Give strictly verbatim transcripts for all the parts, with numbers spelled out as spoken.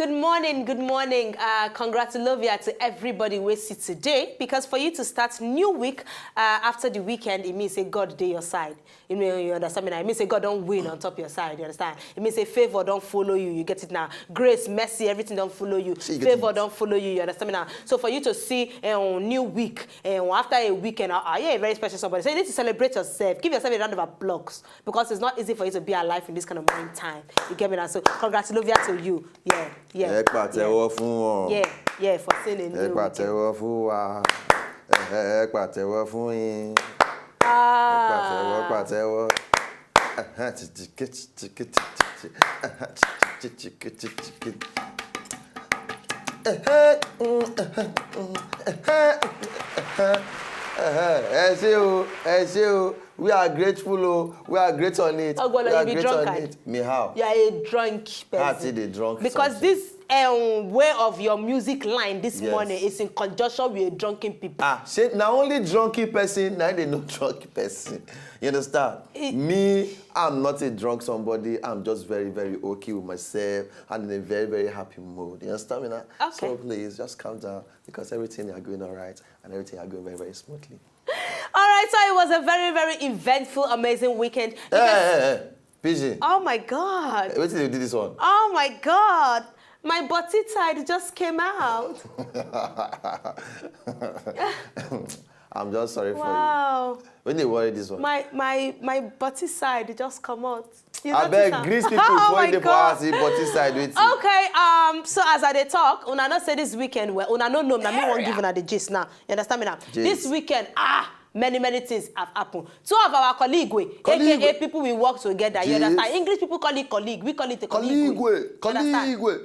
Good morning, good morning. Uh, congratulations to everybody we see today, because for you to start new week uh, after the weekend, it means say God dey your side. You know, you understand me now? It means say God don't win on top your side. You understand? It means say favor don't follow you. You get it now? Grace, mercy, everything don't follow you. Favor don't follow you. You understand me now? So for you to see a new week and after a weekend, uh, uh, yeah, a very special somebody. So you need to celebrate yourself. Give yourself a round of applause, because it's not easy for you to be alive in this kind of morning time. You get me now? So congratulations to you. Yeah, yeah. Ẹ pàtẹ́wọ́ fún wọn. Yeah, yeah, for seeing a new Ẹ weekend. Pàtẹ́wọ́ fún wa. Ẹ ẹ pàtẹ́wọ́ fún yín. Ẹ Ah. Pàtẹ́wọ́, pàtẹ́wọ́. Ẹhẹ́, tìtìkẹ́, tìtìkẹ́, tìtìkẹ́. Ẹhẹ́, tìtìkẹ́, tìtìkẹ́. Ẹhẹ́, mm, ẹhẹ́, mm, ẹhẹ́, ẹhẹ́, ẹhẹ́. Ẹ ṣé o, ẹ ṣé o. We are grateful o. We are great on it. Ogbolo, We are you be great on drunkard. It. Me how? You are a drunk person. How I take dey drunk Because something? This um, way of your music line this Yes. Morning is in conjunction with drunken people. Ah, shey na only drunken person na dey know drunk person. You understand? It- Me, I'm not a drunk somebody. I'm just very, very okay with myself and in a very, very happy mood. You understand me now? Okay. So please just calm down, because everything are going all right and everything are going very, very smoothly. All right, so it was a very, very eventful, amazing weekend. Hey, hey, hey, hey. Pidgin. Oh my God. Wetin dey do this one? Oh my God. My body side just came out. I'm just sorry for you. Wow. Wetin dey worry this one? My my my body side just come out. You notice Abeg, am? greet people Oh before my you dey for God. House, body side wetin. Okay, um, so as I dey talk, una know say this weekend, well, una no know, na me wan give una the gist now. You understand me now? Gist. This weekend, ah, many many things have happened. Two of our colleague, we, Colleague. A K A people we work together. You Gist. Understand? English people call it colleague. We call it a colleague. Colleague, You understand? colleague.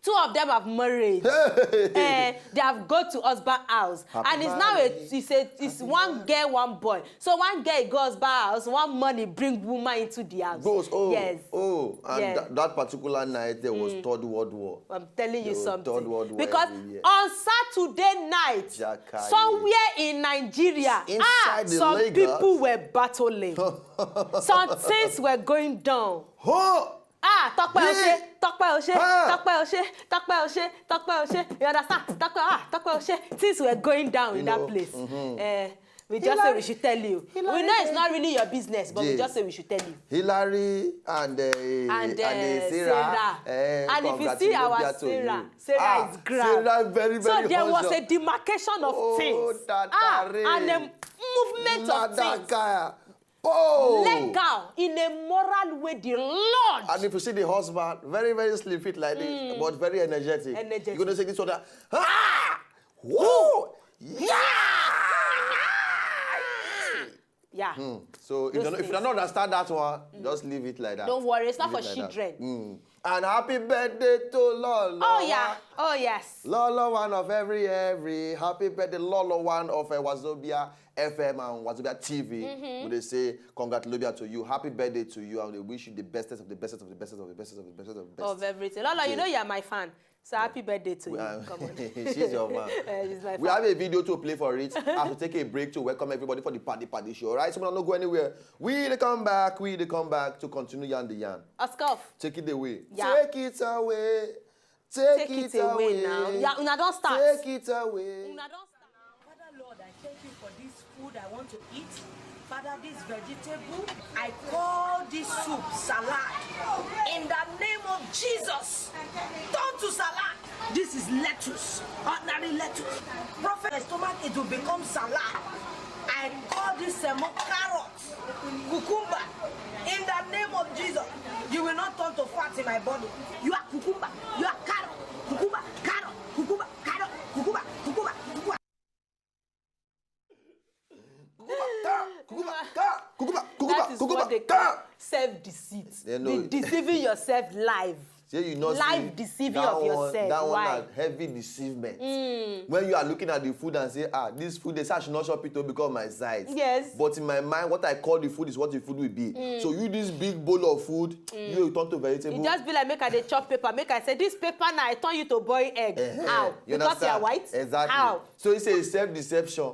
Two of them have married. Eh, they have gone to husband house. Happy And it's now a, marriage. It's a, it's one girl, one boy. So one girl go husband house, one money bring woman into the house. Goes, oh, Yes. Oh, and Yes. That, that particular night there was Third World War. I'm telling you Yo, something. Third World War Because every year. On Saturday night, Jakaye. Somewhere in Nigeria, Inside the some Lagos. People were battling. Some things were going down. Huh! Ah, Tokpe Oshe, Tokpe Oshe, Tokpe Oshe, Tokpe Oshe, Tokpe Oshe. You understand? Tokpe, ah, Tokpe Oshe. Things were going down in that place. Eh, we just say we should tell you. We know it's not really your business, but we just say we should tell you. Hillary and uh, And, uh, uh, Sarah. Sarah. And if you see our Sarah, Sarah is grand. Sarah very, very So there was hot. A demarcation of Oh, things. Tatare. And a movement of things. Ladakaya. Oh! Legal, in a moral way, the Lord. And if you see the husband, very, very slim fit like this, mm. But very energetic. Energetic. You're going to say this one, ah! Whoa! Yeah! Yeah. Mm. So if you, if you don't understand that one, mm. Just leave it like that. Don't worry, it's not for like children. Mm. And happy birthday to Lolo. Oh, yeah. Oh, yes. Lolo one of every, every. Happy birthday, Lolo one of uh, Wazobia F M and Wazobia T V. Mm-hmm. They say, congratulations to you. Happy birthday to you. And they wish you the bestest of the bestest of the bestest of the bestest of the bestest of the best. Of everything. Lolo, you know you're my fan. So happy birthday to you. Come on. She's your man. Uh, we have a video to play for it. I have to take a break to welcome everybody for the party party show. All right, so we're not go anywhere. We the come back. We the come back to continue yarn the yarn. Ask off. Take it away. Yeah. Take it away. Take, take it, it away, away now. Yeah, una don't start. Take it away. Una don't start. Father Lord, I thank you for this food I want to eat. Father, this vegetable, I call this soup salad. In the name of Jesus, turn to salad. This is lettuce, ordinary lettuce. Prophet, my stomach, it will become salad. I call this uh, carrot, cucumber. In the name of Jesus, you will not turn to fat in my body. You are cucumber, you are carrot, cucumber, carrot, cucumber, carrot, cucumber, cucumber, cucumber. That is what they call self-deceit. Be deceiving yourself live. Life deceiving of yourself. That one, that one. Why? Heavy deceivement. Mm. When you are looking at the food and say, ah, this food, they say I should not chop it because of my size. Yes. But in my mind, what I call the food is what the food will be. Mm. So you, this big bowl of food, mm. You turn to vegetable. It just be like make I dey chop paper. Make I say, this paper now, I turn you to boil egg. Uh-huh. How? You because understand? You are white? Exactly. How? So it's a self-deception.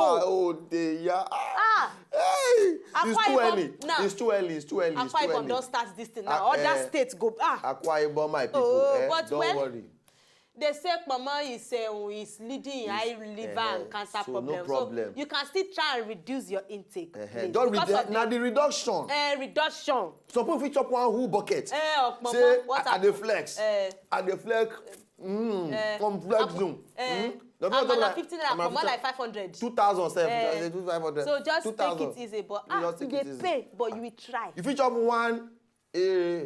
Ah, oh, dey, yeah. Ah, Ah, hey, it's Akwa too Ibom early. Now, It's too early. It's too early. It's Akwa too Ibom early. Don start this thing Ah, now. Other eh, states go. Ah, Akwa Ibom, my people. Oh, Eh, but don't well, worry. They say mama is uh, is leading in high liver eh, and cancer so no problem. problem. So you can still try and reduce your intake. Eh, Please, don't because redu- of now the the reduction. uh, reduction. Some people fit chop one whole bucket. Eh, of Say what I, I happen? Dey flex. Eh. I Dey flex. Mm, Eh, come flex Akwa- down. Eh, Mm. No, no, no, fifteen naira comot like five hundred. Two thousand sef, eh, two five hundred. So just take it easy, but ah, you dey pay, but you will try. You fit chop one, eh,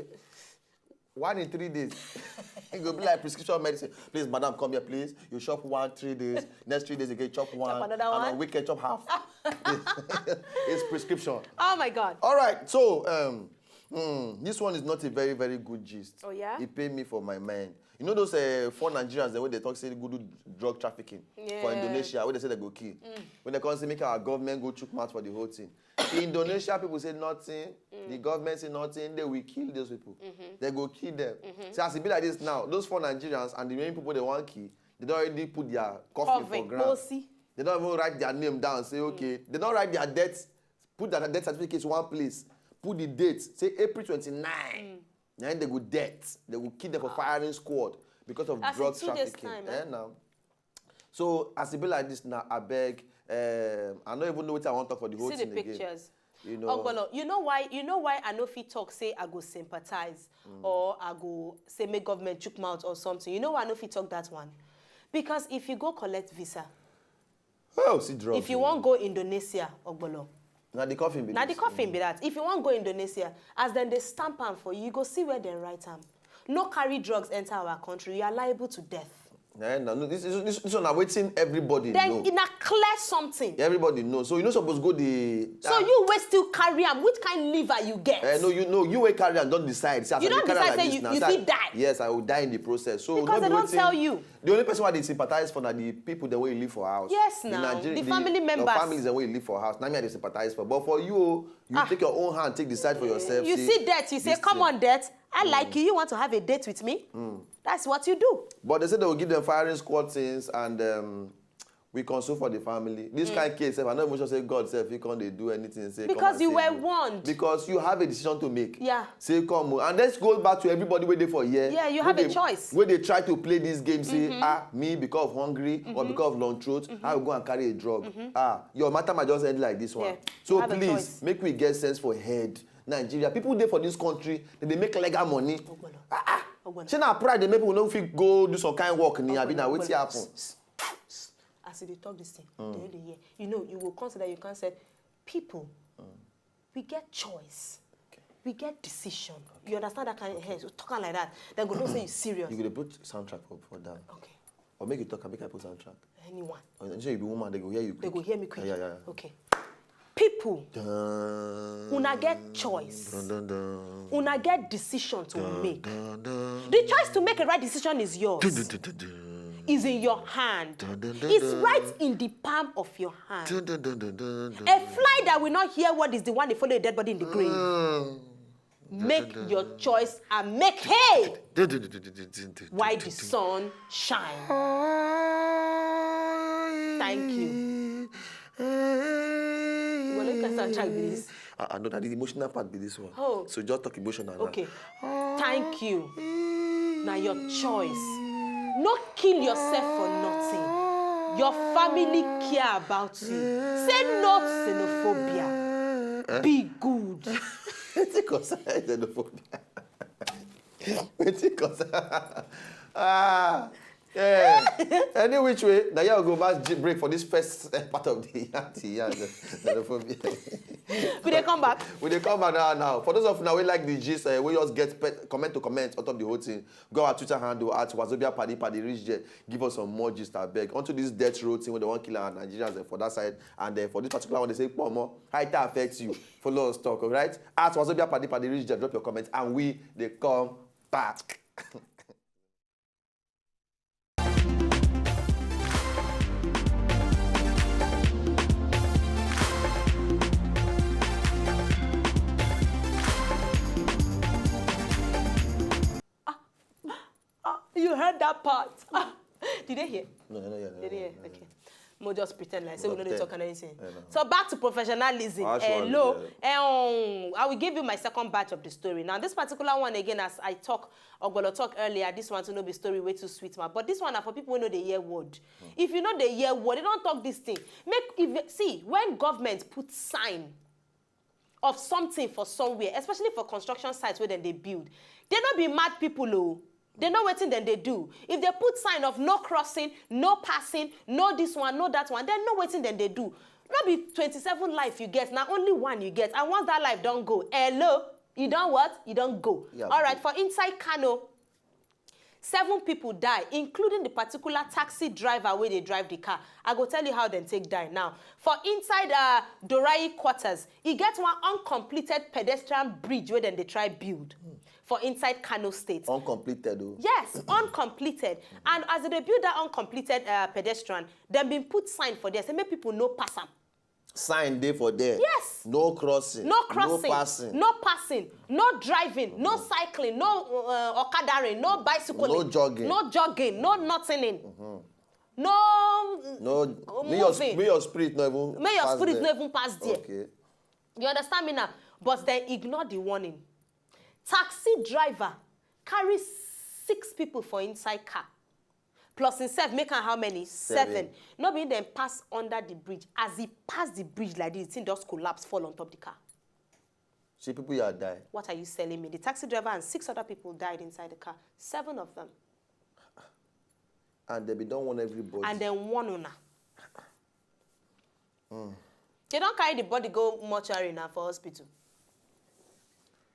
one in three days. It go be like prescription medicine. Please, madam, come here, please. You chop one three days, next three days again, chop one, and on weekend, chop half. It's prescription. Oh my God. All right, so um, mm, this one is not a very, very good gist. Oh yeah? It pain me for my mind. You know those uh, four Nigerians wey dey talk say go do drug trafficking for Indonesia, wey dey say dem go kill. When dem come say make our government go chook mouth for the whole thing. Indonesia people say nothing. The government say nothing. Dem will kill those people. Dem go kill them. So as e be like this now, those four Nigerians and the main people dem wan kill, dem don already put their coffin for ground. Dem don even write their name down, say okay. Dem don write their death, put their death certificate one place, put the date, say April twenty-nine. Na im dem go death. Dem go kill them for firing squad because of drug trafficking. As in two days time, eh? Eh, now. So as e be like this now, abeg, um, I no even know wetin I wan talk for the whole thing again. See the pictures. You know. Ogbolo, you know why, you know why I no fit talk say I go sympathize or I go say make government chook mouth or something. You know why I no fit talk that one? Because if you go collect visa, oh, see drugs. If you wan go Indonesia, Ogbolo, na the coffin be that. If you wan go Indonesia, as dem dey stamp am for you, you go see where dem write am. No carry drugs enter our country, you are liable to death. Eh, no, no, this, this, this, this one na wetin everybody know. Then e na clear something. Everybody know. So you no suppose go the. So you wey still carry am, which kind liver you get? Eh, no, you know, you wey carry am don decide. Say, as I dey carry am like this now, you fit die. Yes, I will die in the process. So because dem don tell you. The only person wey I dey sympathize for na the people dem wey live for house. Yes, now, the family members. The families dem wey live for house. Na me I dey sympathize for. But for you, you take your own hand, take decide for yourself. You see death, you say, "Come on, death. I like you. You want to have a date with me?" That's what you do. But dem say dem go give them firing squad things and um, we console for the family. This kind case sef, I no even sure say God sef fit come dey do anything. Say, come and save you. Because you were warned. Because you have a decision to make. Yeah. Say, "Come o." And let's go back to everybody wey dey for here. Yeah, you have a choice. Wey dey try to play this game, say, "Ah, me, because of hungry or because of long throat, I go go and carry a drug." Ah, your matter might just end like this one. Yeah, you have a choice. So please, make we get sense for head. Nigeria, people dey for this country, dem dey make legal money. Ogbolo. Ah, ah. Ogbolo. Shey na pride dey make people no fit go do some kind work ni, abi na wetin happen? As you dey talk this thing, dem no dey hear. You know, you go come say that you can't say, "People, we get choice. We get decision." You understand that kind of head? So talk am like that. Dem go know say you serious. You go dey put soundtrack for, for down. Okay. Or make you talk, make I put soundtrack. Anyone. Or you say you be woman, dem go hear you quick. Dem go hear me quick. Yeah, yeah, yeah. Okay. People, una get choice. Una get decision to make. The choice to make a right decision is yours. Is in your hand. It's right in the palm of your hand. A fly that will not hear word is the one that follow a dead body in the grave. Make your choice and make hay while the sun shine. Thank you. Well, let us try this. I, I know that the emotional part be this one. Oh. So just talk emotional now. Okay. Thank you. Na your choice. No kill yourself for nothing. Your family care about you. Say no to xenophobia. Eh? Be good. Wetin concern xenophobia? Wetin concern? Ah, yeah. Any which way, na here we go mass break for this first eh, part of the yarn, the yarn, the xenophobia. We dey come back. We dey come back now. Now, for those of una wey like the gist, uh, we just get pe- comment to comment on top the whole thing. Go our Twitter handle at Wazobia Paddy Paddy. Reach there, give us some more gist, abeg. Onto this death row thing wey dem wan kill our Nigerians eh, for that side, and then for this particular one, dem say, "Pomo, how it affects you?" Follow us talk, alright? At Wazobia Paddy Paddy. Reach there, drop your comment, and we dey come back. Ah, you heard that part. Ah, did they hear? No, no, no, no. They didn't hear. Okay. Mo just pretend like say we no dey talk anything. So back to professionalism. Hello. Eh, um, I will give you my second batch of the story. Now, this particular one again, as I talk, Ogbolo talk earlier, this one too no be story wey too sweet, ma. But this one na for people wey no dey hear word. If you no dey hear word, dem don talk this thing. Make if see when government put sign of something for somewhere, especially for construction sites wey dem dey build, dem no be mad people o. They know wetin dem dey do. If they put sign of no crossing, no passing, no this one, no that one, then know wetin dem dey do. No be twenty-seven life you get, na only one you get, and once that life don go, hello, you don what? You don go. Yeah, All right, go. For inside Kano, seven people die, including the particular taxi driver wey dey drive the car. I go tell you how dem take die now. For inside uh, Dorayi quarters, e get one uncompleted pedestrian bridge wey dem dey try build for inside Kano State. Uncompleted o. Yes, uncompleted. And as they build that uncompleted uh, pedestrian, dem bin put sign for there say make people no pass am. Sign dey for there. Yes. No crossing. No crossing, No passing. No passing, no driving, no cycling, no uh, okadaring, no bicycling, No jogging. No jogging, no nothing. No, No. uh, May your, moving. May your spirit not even. May your pass spirit there. No even pass there. Okay. You understand me now? But then ignore the warning. Taxi driver carry six people for inside car. Plus himself make am how many? Seven. Seven. No be dem pass under the bridge. As he pass the bridge like this, the thing just collapse, fall on top the car. See, people here die. What are you selling me? The taxi driver and six other people died inside the car. Seven of them. And they be don warn everybody. And then one owner. They don't carry the body go mortuary now for hospital.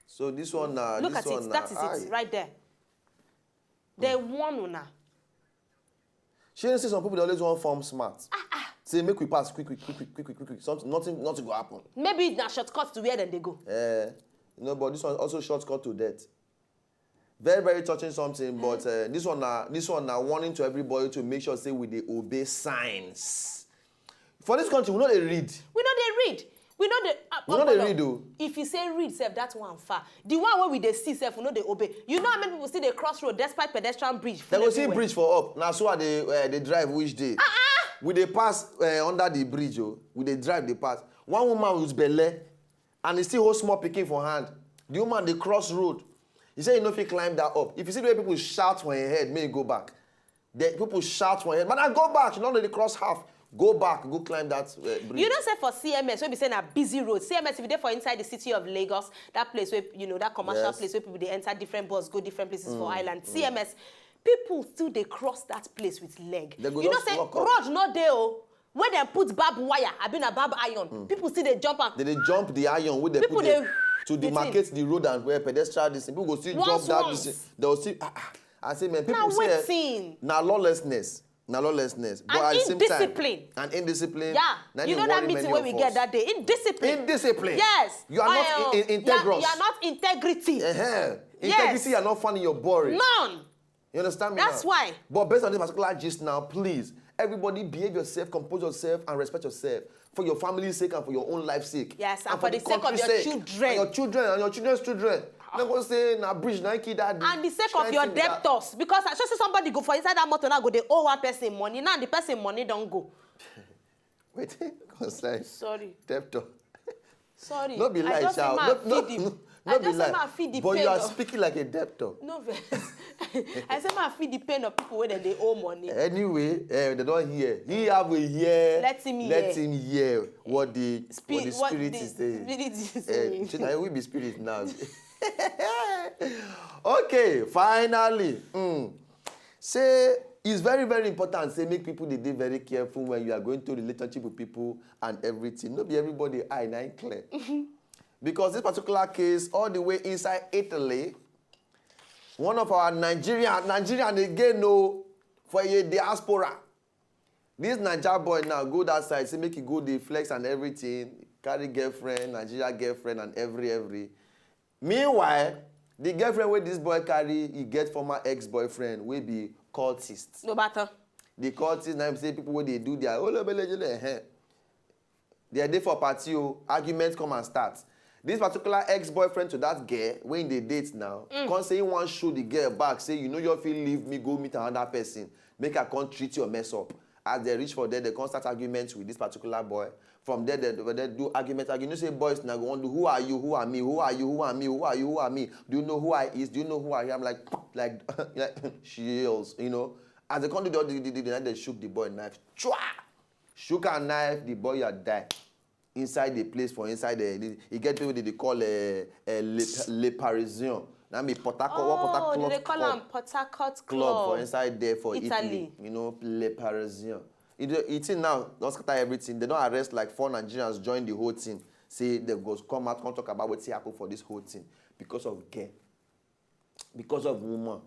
So this one now. Look This at one it. Now, That is it right there. They one owner. She didn't say some people dey always want form smart. Say make we pass quick, quick, quick, quick, quick, quick, quick, quick. Something, nothing, nothing go happen. Maybe na shortcut to where dem dey go. Eh, you know, but this one also shortcut to death. Very, very touching something, but uh, this one, na this one, na warning to everybody to make sure say we dey obey signs. For this country, we no dey read. We no dey read. We no dey. Uh, We no dey Okpolo, read o. If you say read sef, that one far. The one wey we dey see sef, we no dey obey. You know how many people still dey cross road despite pedestrian bridge? Dem full go see everywhere? Bridge for up. Na so I dey uh, dey drive which day. We dey pass uh, under the bridge o. We dey drive dey pass. One woman with belle and he still hold small pikin for hand. The woman dey cross road. He say he no fit climb that up. If you see the way people shout for him head, make he go back. The people shout for him head. Madam, go back. She no dey cross half. Go back. Go climb that uh, bridge. You know say for C M S, wey be say na busy road. C M S, if you dey for inside the city of Lagos, that place where, you know, that commercial Yes. place where people dey enter different bus, go different places for island. C M S, people still dey cross that place with leg. They go You know just say walk up. Road no dey o. Where dem put barbed wire, abi na barbed iron. People still dey jump am. They dey jump the iron wey they People put there dey- to the demarcate thing. The road and where pedestrian this thing. People go still Once, jump that once. This thing. They go still. Ah, ah. I say, man, people Na say eh, wetin? Na lawlessness. Na lawlessness. But And at the same time, indiscipline. And indiscipline. Yeah, Na you dey know that worry meeting many wey of we us. Get that day. Indiscipline. Indiscipline. Yes. You are not Oh, in- in- you are- integrous. You are not integrity. Uh-huh. Yes. Integrity are not found in your body. None. You understand me? That's now? Why. But based on this particular gist now, please, everybody behave yourself, compose yourself, and respect yourself for your family's sake and for your own life's sake. Yes, and And for the sake of country's your children. And your children and your children's children. Dem go say na bridge na kill that. And the sake of your debtors, because I sure say somebody go for inside that motor now go dey owe one person money. Now the person money don go. Wetin concern Sorry. Debtor. Sorry. No be I lie, just say sha. ma No, no, feed the. no, I no be just say lie. Ma feed the But pain. You are Of, speaking like a debtor. No vex. I say ma feed the pain of people wey dem dey owe money. Anyway, uh, they don't hear. He have a hear. Let him Let hear. Him hear what the Spirit, what the what spirit the is saying. Spirit is Eh, saying. Shey na we be spirit now. Okay, finally. Mm. Say it's very, very important. Say make people dey dey very careful when you are going to relationship with people and everything. No be everybody eye na im clear. Because this particular case, all the way inside Italy, one of our Nigerian, Nigerian again, no, for a diaspora. This Naija boy now go that side, say make he go dey flex and everything, carry girlfriend, Nigeria girlfriend and every every. Meanwhile, the girlfriend wey this boy carry, he get former ex-boyfriend wey be cultist. No matter. The cultist na im say people wey dey do their olobelejele, eh. They dey for party o, argument come and start. This particular ex-boyfriend to that girl wey dey date now, come say he wan show the girl back, say you no fit leave me go meet another person, make I come treat your mess up. As they reach for there, they come start argument with this particular boy. From there, they, they do argument, argument. You know say boys na go wan do, who are you, who are me, who are you, who are me, who are you, who are me? Do you know who I is? Do you know who I am? Like, like, like, shields, you know. As they come do the, the, the, the, the, they shook the boy knife. Chwa! Shook a knife, the boy ya die. Inside the place for inside the, the e get people dey dey call uh, uh, le, le Parisien. Now me Port Harcourt, what Port Oh, Harcourt they call club? Am Port Harcourt Club for Club. Inside there for Italy. Italy. You know, Le Parisien. You know, it's in now. Don't scatter everything. They don't arrest like four Nigerians join the whole thing. Say they go come out, come talk about what happened for this whole thing because of gay, because of woman.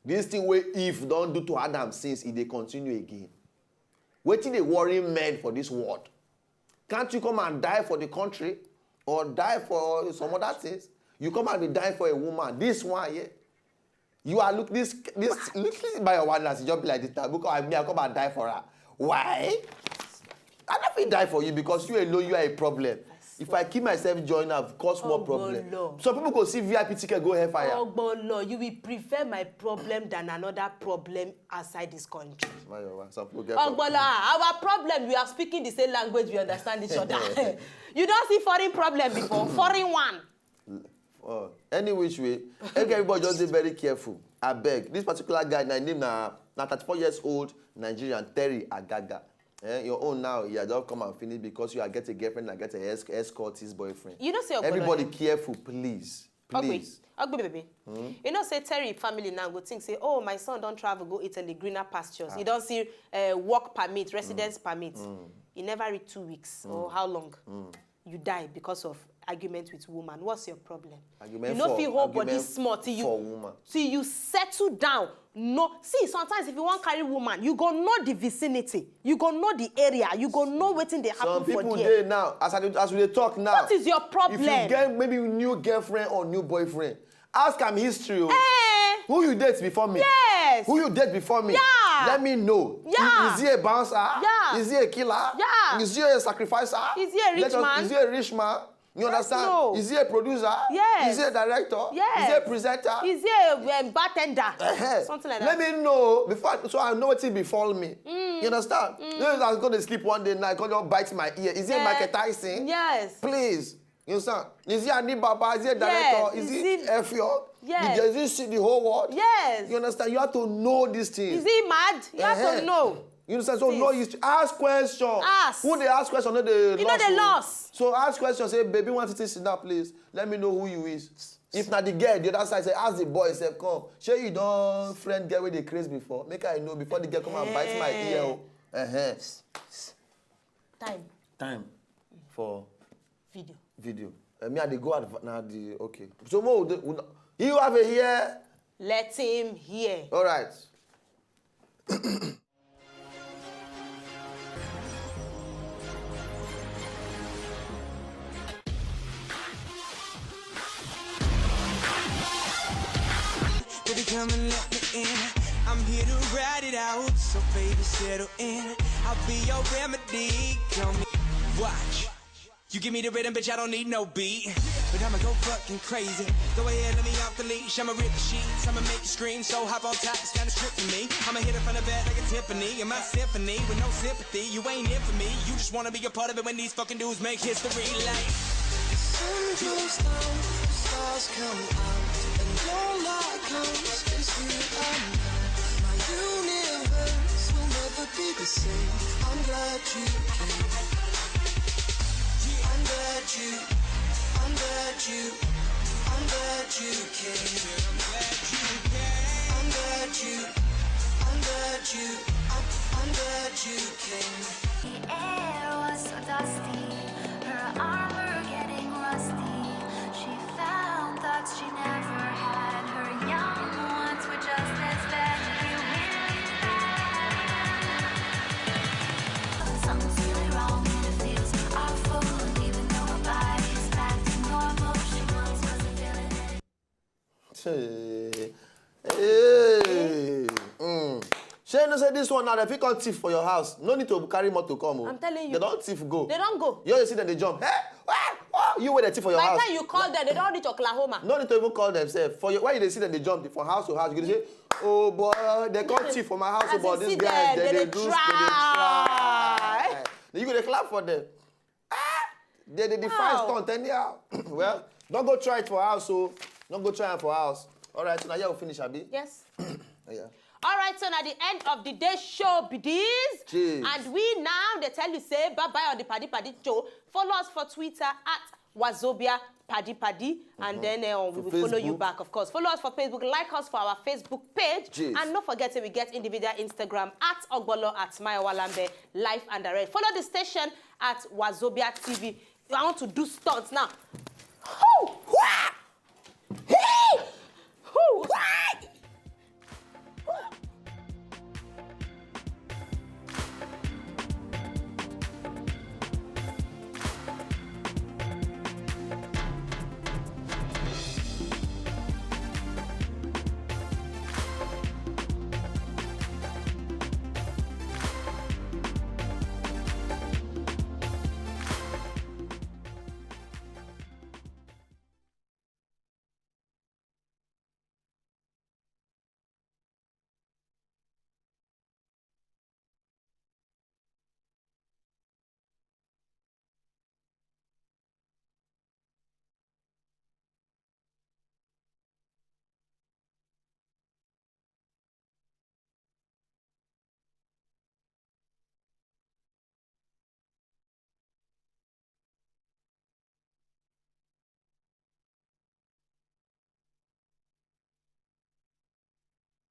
This thing where Eve don't do to Adam since it they continue again. Wetin dey worry men for this world? Can't you come and die for the country or die for some other things? You come and be dying for a woman. This one here, you are look this this look by your one as you just be like this now because I mean I come and die for her. Why? I don't feel die for you because you alone you are a problem. If I kill myself, join have cause more problem. Ogbolo. Some people go see V I P ticket go hellfire. Ogbolo, you will prefer my problem than another problem outside this country. Mayowa, some people get Ogbolo, our problem, we are speaking the same language, we understand each other. You don't see foreign problem before, foreign one. Oh, any which way, make everybody just be very careful. I beg. This particular guy, na name na na thirty-four years old Nigerian Terry Agaga. Eh, your own now, you don't come and finish because you are get a girlfriend and get a esc- escort his boyfriend. You know say Ogbolo, Everybody eh? Careful, please. Ogbe, Please. Ogbe baby. You know say Terry family now go think say, oh, my son don't travel go Italy, greener pastures. He don't see uh, work permit, residence permit. He never read two weeks or how long. You die because of argument with woman. What's your problem? Argument you know for- if you hold body argument small till you for woman. till you settle down. No, see, sometimes if you want carry woman, you go know the vicinity, you go know the area, you go know wetin dey happen Some for people there. Dey now, as I dey- as we dey talk now. What is your problem? If you get maybe new girlfriend or new boyfriend, ask am history o. Eh, Who you date before me? Yes. Who you date before me? Yeah. Let me know. Yeah. Is he a bouncer? Yeah. Is he a killer? Yeah. Is he a sacrificer? Is he a rich Let us- man? Is he a rich man? You understand? No. Is he a producer? Yes. Is he a director? Yes. Is he a presenter? Is he a um, bartender? Uh-huh. Something like that. Let me know before I, so I know what befall me. You understand? You know, I was going to sleep one day night, come just bite my ear. Is he a Eh, Michael Tyson? Yes. Please. You understand? Is he Alibaba? Is he a director? Yes. Is Is he he- Efio? Yes. Did he see the whole world? Yes. You understand? You have to know these things. Is he mad? You have Uh-huh. to know. You understand? So Please. No, you ask question. Ask. Who they ask question? No, they You know they lost. So ask question. Say, baby, want to sit down, please. Let me know who you is. If not the girl, the other side say, ask the boy, say, come. Shey you don't friend girl with the craze before? Make I know before the girl come and bite my Eh. ear. Oh. Uh-huh. Time. Time for Video. Video. Uh, me, I dey go adv- now the okay. So more, you have a here. Let him hear. All right. Baby, come and let me in. I'm here to ride it out, so baby, settle in. I'll be your remedy. Come watch. You give me the rhythm, bitch, I don't need no beat. But I'ma go fucking crazy. Go ahead, let me off the leash. I'ma rip the sheets, I'ma make you scream. So hop on top, it's time to strip for me. I'ma hit it from the back like a timpani. In my symphony, with no sympathy, you ain't in for me. You just wanna be a part of it when these fucking dudes make history. Like the sun goes down, the stars come out, and all I comes is you and I. My universe will never be the same. I'm glad you came. I'm glad you, I'm glad you, I'm glad you came. I'm glad you, I'm glad you, I'm, I'm glad you came. The air was so dusty, her armor getting rusty. She found thoughts she never had. Her young ones were just as bad. We really bad. Something's really wrong and it feels awful. And even though her body's back to normal, she once wasn't feeling it. Hey. Hey. Mm. Shey you know say this one now, they fit come thief for your house. No need to carry motor come. Oh. I'm telling you. They don't thief go. They don't go. You always see them, they jump. Hey, ah, oh, you wait the thief for your By the house. Time you call them, they don't reach Oklahoma. No need to even call themselves. For your, why you dey see them, they jump from house to house. You dey say, oh boy, they come thief for my house, As but you these see guys, them, they, they they dey do, they dey try. try. You go dey clap for them. Ah, they, they define Wow. stunt anyhow. Well, don't go try it for house, so don't go try it for house. All right, so now you finish, Abi. Yes. Yeah. All right, so now the end of the day show be this. Jeez. And we now, they tell you, say bye-bye on the Paddy Paddy show. Follow us for Twitter at Wazobia Paddy Paddy, and then uh, we For will follow you Facebook. Back, of course. Follow us for Facebook, like us for our Facebook page, Jeez. And don't forget that we get individual Instagram at Ogbolo at Mayowalambe, live and direct. Follow the station at Wazobia T V. I want to do stunts now. Hoo! Wah!